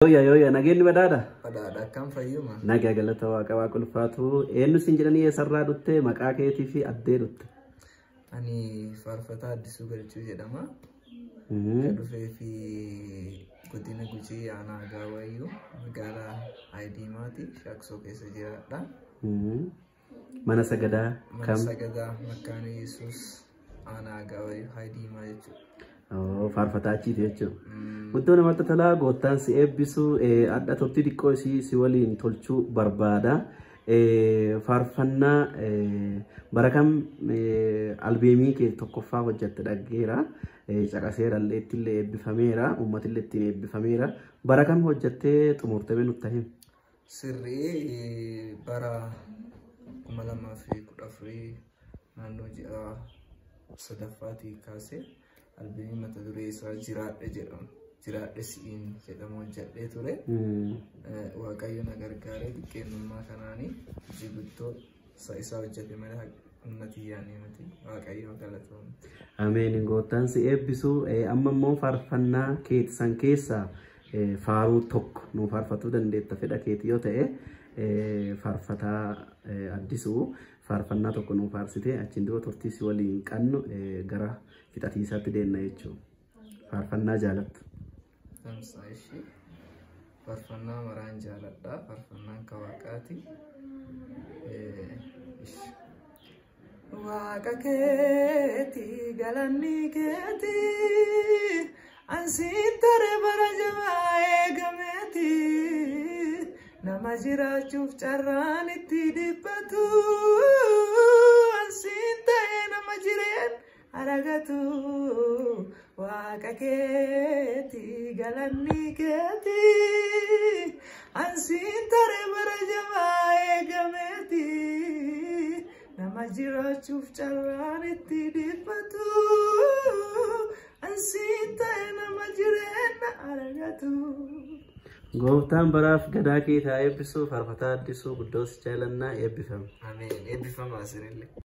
Yooyyaa yooyyaa, nageenyi badhaadha. Badhaadha, akkam fayyuma? Nagaa, galata Waaqa Waaqa ulfaatu. Eenyu siin jedhanii, eessarraa dhutte, maqaa keetii fi addee dhutte? Ani Faarfataa Addisuu Galchuu jedhama. Kan dhufee fi godina Gujii, aanaa Gaawayyuu, magaalaa Ayidiimaati. Shaaksoo keessa jiraadha. Mana sagadaa Mana kam? sagadaa Makkaana Yesuus, aanaa Gaawayyuu, Ayidiimaa jechuudha. Faarfataa achiiti jechuudha. Guddoo namatti tolaa, gooftaan si eebbisu. Adda turtii xiqqoo isii si waliin tolchuu barbaada. Faarfannaa bara kam albeemii kee tokkoffaa hojjatte dhaggeera. Caqaseera illee, ittillee eebbifameera. Uummatillee ittiin eebbifameera. Bara kam hojjattee xumurtee nutti himi? Sirrii, bara 2014 naannoo ji'a sadaffaatii kaasee albeemii mata duree isaa Jiraadhe jedhamu, Jiraadhe Si'iin jedhamu hojjedhee ture. Waaqayyo na gargaaree xiqqeennummaa kanaanii hojii guddoo isaa hojjete malee humna xiyyaanii miti. Waaqayyo galatoomne. Ameen, gooftaan si eebbisu. Amma immoo faarfannaa keetisan keessaa faaruu tokko nu faarfatuu dandeetta, fedha keeti yoo ta'e. Faarfataa Addisuu, faarfannaa tokko nu faarsite achiin dura turtii si waliin qabnu gara fixatiisaatti deemna jechuudha. Faarfannaa jaalattu. Tamsaa ishee faarfannaa maraan jaaladha. Faarfannaan kan Waaqaati. Waaqa keeti, galanni keeti, ansiin tare bara jabaa eegameeti. Nama jiraachuuf carraan itti dhiphatu, ansiin ta'e nama jireen aragatu. Waaqa keeti, galanni keeti, ansiin tare bara jabaa eegameeti. Nama jiraachuuf carraan itti dhiphatu, ansiin ta'e nama jireenya argatu. Gooftaan baraaf gadaa kee haa eebbisu. Faarfataa Addisuu, guddoo si jaalannaa, eebbifama. Ameen, eebbifamaa isinillee.